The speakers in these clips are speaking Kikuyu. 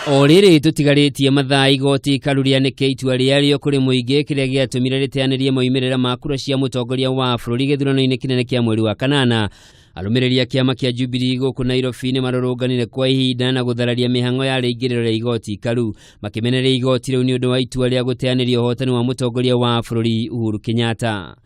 O rĩrĩ tũtigarĩtie mathaa igoti ikaru rĩanĩke itua rĩarĩo kũrĩ mũingĩ kĩrĩa gĩatũmire rĩteanĩrie moimĩrĩra ma kura cia mũtongoria wa bũrũri gĩthurano-inĩ kĩnene kĩa mweri wa kanana. Arũmĩrĩri a kĩama kĩa Jubilee gũkũ Nairobi nĩ marũrũnganire kwa ihinda na gũthararia mĩhang'o ya rĩingĩrĩro rĩa igoti ikaru, makĩmenereria igoti rĩu nĩ ũndũ wa itua rĩa gũteanĩria ũhotani wa mũtongoria wa bũrũri Uhuru Kenyatta.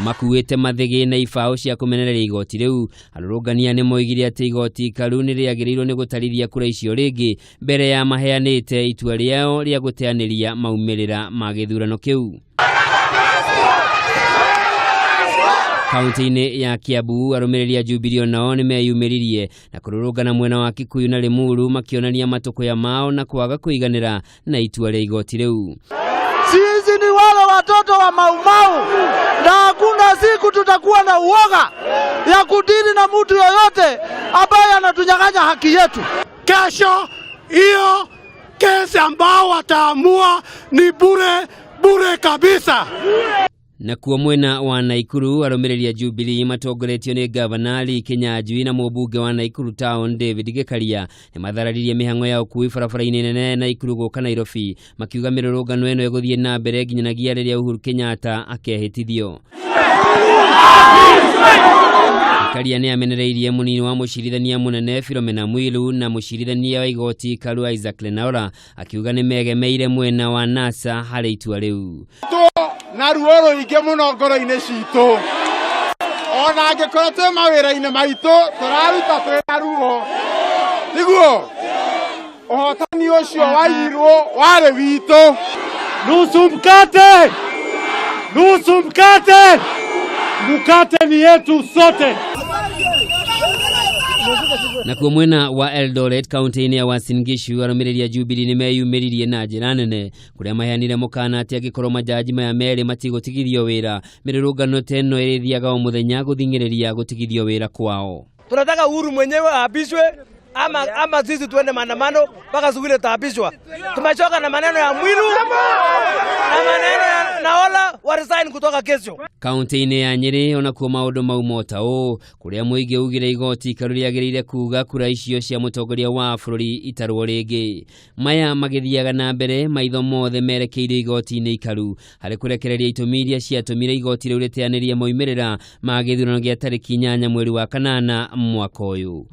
Makuĩte mathĩgĩ na ibaũ cia kũmenereria igoti rĩu. Arũrũngania nĩ moigire atĩ igoti ikaru nĩ rĩagĩrĩirwo nĩ gũtarithia kura icio rĩngĩ mbere ya maheanĩte itua rĩao rĩa gũteanĩria maumĩrĩra ma gĩthurano kĩu. Kaunti-inĩ ya Kiambu arũmĩrĩri a Jubilee onao nĩ meyumĩririe na kũrũrũngana mwena wa Kikuyu na Limuru makĩonania matũkũya mao na kwaga kũiganĩra na itua rĩa igoti rĩu. Sisi ni wale watoto wa Maumau na hakuna siku tutakuwa na uoga ya kudili na mtu yoyote ambaye anatunyang'anya haki yetu. Kesho hiyo kesi ambao wataamua ni bure bure kabisa. Nakuo mwena wa Naikuru arũmĩrĩri a Jubilee matongoretio nĩ Gavana Lee Kinyanjui na mũmbunge wa Naikuru Town David Gĩkaria nĩ mathararirie mĩhang'o ya ũkui barabara-inĩ nene ya Naikuru gũka Nairobi makiuga mĩrũrũngano ĩno ĩgũthiĩ na mbere nginyanagia rĩrĩa Uhuru Kenyatta akehĩtithio. Gĩkaria nĩ amenereirie mũnini wa mũcirithania mũnene Philomena Mwilu na mũcirithania wa igoti Karu Isaac Lenaola akiuga nĩ megemeire mwena wa NASA harĩ itua rĩu. Na ruo rũingĩ mũno ngoro-inĩ citũ, ona angĩkorwo twĩ mawĩra-inĩ maitũ tũraruta twĩ na ruo, niguo ũhotani ũcio waiyirwo warĩ witũ. Nusu mkate, nusu mkate, mkate ni yetu sote. Nakuo mwena wa Eldoret kaunti-inĩ ya Uasin Gishu arũmĩrĩri a Jubilee nĩ meyumĩririe na njĩra nene kũrĩa maheanire mũkana atĩ angĩkorwo majaji maya merĩ matigũtigithio wĩra mĩrũrũngano ta ĩno ĩrĩthiaga o mũthenya gũthing'ĩrĩria gũtigithio wĩra kwao. Tunataka Uhuru mwenyewe aapishwe ama sisi tuende maandamano mpaka siku ile taapishwa. Tumechoka na maneno ya Mwilu na maneno ya Naola wa resign kutoka kesho. Kaunti-inĩ ya Nyĩrĩ onakuo maũndũ mauma ta ũũ kũrĩa mũingĩ ugire igoti ikaru rĩagĩrĩire kuga kura icio cia mũtongoria wa bũrũri itarwo rĩngĩ. Maya magĩthiaga na mbere maitho mothe merekeire igoti-inĩ ikaru harĩ kũrekereria itũmi iria ciatũmire igoti rĩu rĩteanĩrie moimĩrĩra ma gĩthurano gĩa tarĩki 8 mweri wa kanana mwaka ũyũ.